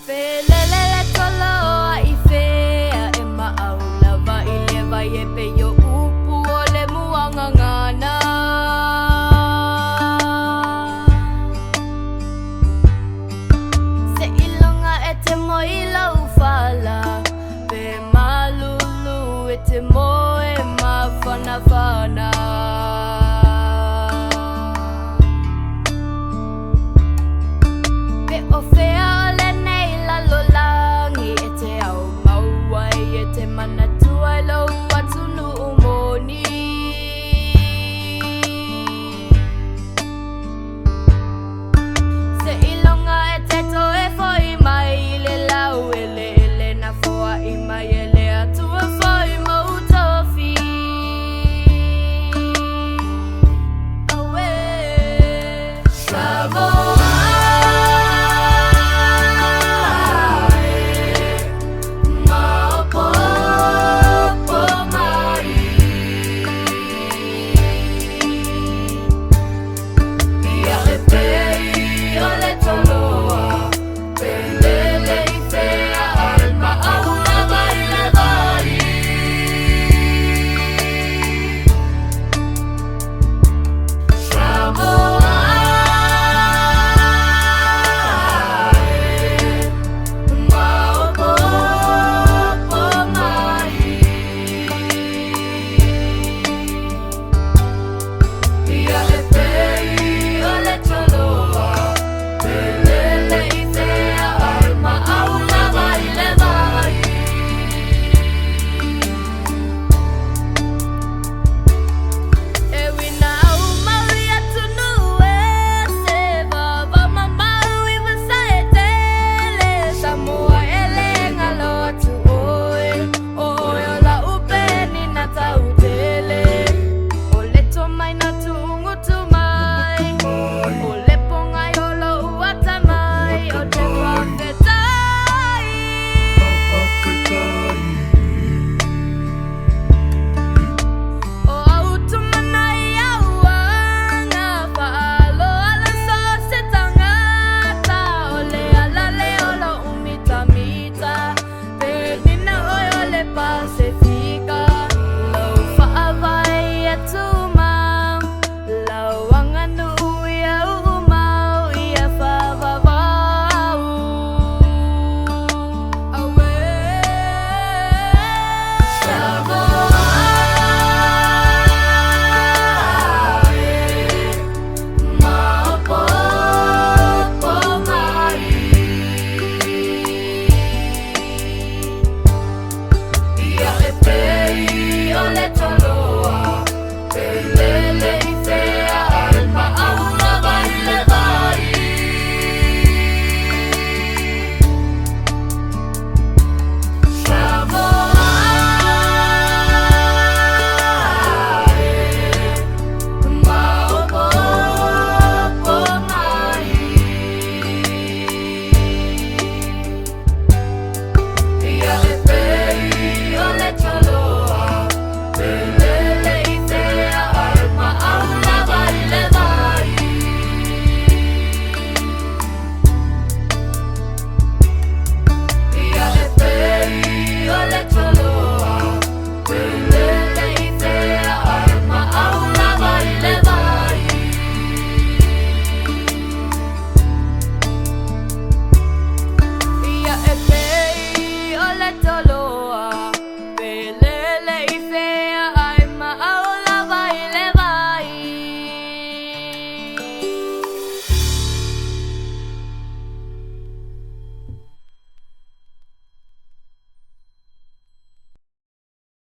Pe lele le toloa i fea e maau lava i le vai e pei o upu o le muagagana. Seiloga e te moe i lou fala, pe malulu e te moe mafanafana. Pe o fea o lenei lalolagi e te ao mau ai e te manatua i lou atunuu moni. Seiloga e te toe foi mai i le laueleele na foai mai e le Atua foi mou tofi. Auē. Samoa.